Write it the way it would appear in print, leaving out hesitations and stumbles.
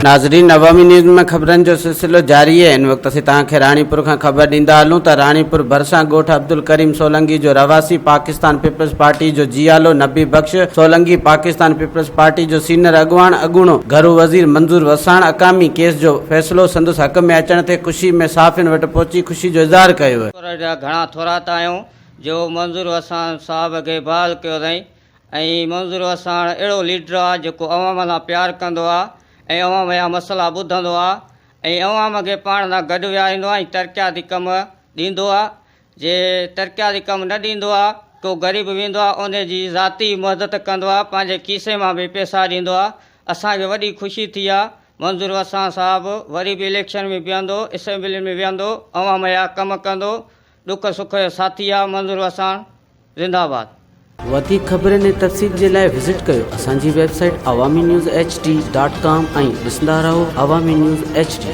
ناظرين عوامي نيوز ۾ خبرن جو سلسلو جاري آهي هن وقت اسين توهان کي راڻيپور کان خبر ڏيندا هلون ته راڻيپور ڀرسان ڳوٺ عبدالڪريم سولنگي جو رهواسي پاڪستان پيپلز پارٽي جو جيالو نبي بخش سولنگي پاڪستان پيپلز پارٽي جو سينئر اڳواڻ اڳوڻو گهرو وزير منظور وساڻ اقامي ڪيس جو فيصلو سندس حق ۾ اچڻ تي خوشي ۾ صحافين وٽ پهچي خوشي جو اظهار ڪيو. جا گهڻا ٿورائتا آهيون جو منظور وساڻ صاحب کي بحال ڪيو اٿائين ۽ منظور وساڻ اهڙو ليڊر آ جيڪو عوام سان پيار ڪندو آ ۽ عوام جا مسئلا ٻڌندو آ ۽ عوام کي پاڻ سان گڏ ويهاريندو آ ۽ ترقياتي ڪم ڏيندو آ جي ترقياتي ڪم نه ڏيندو آ ڪو غريب ويندو آ ان جي ذاتي مدد ڪندو آ پنهنجي کيسي مان به پئسا ڏيندو آ اسان کي وڏي خوشي ٿي آ منظور وساڻ صاحب وري به اليڪشن ۾ بيهندو اسيمبلين ۾ ويهندو عوام جا ڪم ڪندو ڏک سک جو ساٿي آ منظور وساڻ زنده آباد. وڌيڪ خبرن ۽ تفصيل جي لاء وزٽ ڪيو اسان جي website Awami news H D dot com ۽ ڏسندا رهو عوامي نيوز ايڇ ڊي.